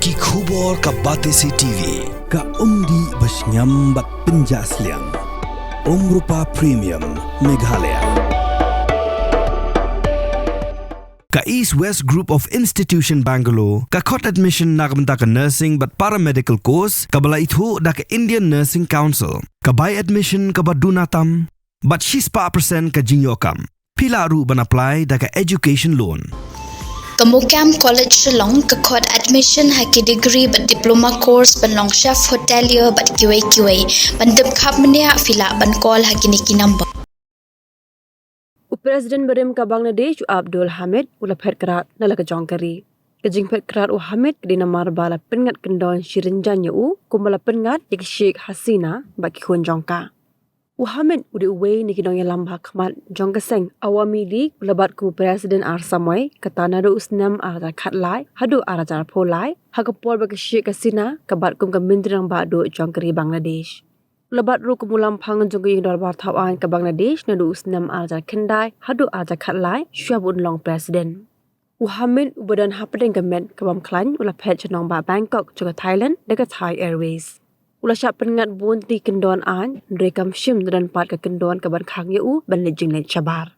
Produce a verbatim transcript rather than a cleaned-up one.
Ki khubor ka Batesi T V, ka umdih ba shngiam bad pynjah sliang. Umrupa Premium, Meghalaya. Ka East West Group of Institution Bangalore ka khot admission na ka bynta ka nursing bad paramedical course kaba la ithuh da ka Indian Nursing Council. Ka bai admission kaba duna tam bad shispah percent ka jingïoh kam. Phi lah ruh ban apply da ka education loan. Ka MOKAM College Shillong ka khot admission ha ki degree bad diploma course ban long chef hotelier bad kiwei kiwei. Ban tip khapmynniah phi lah ban call ha kine ki number. U President barim ka Bangladesh u Abdul Hamid u la phet krad na la ka jong ka ri. Ka jingphet krad u Hamid ka dei namar ba la pynngat kyndon shi rynjan ïa u kumba la pynngat ïa ka Sheikh Hasina bad ki khun jong ka. U Hamid u dei uwei na ki nongïalam ba ha khmat jong ka seng Awami League u la bat kum u President ar samoi, kata naduh u snem ar hajar khatlai haduh ar hajar arphew lai, ha ka por ba ka Sheikh Hasina ka bat kum ka Myntri Rangbah Duh jong ka ri Bangladesh. U la bat ruh kum u lamphang jong ka Ïing Dorbar Thaw Aiñ ka Bangladesh naduh u snem ar hajar khyndai haduh ar hajar khatlai shuwa ba un long President. U Hamid uba don hapdeng ka met ka bym khlaiñ u la phet sha nongbah Bangkok jong ka Thailand da ka Thai Airways. U la shah pynngat bun tylli ki kyndon aiñ, hynrei kam shym da don pat ka kyndon kaban khang ïa u ban leit jingleit shabar.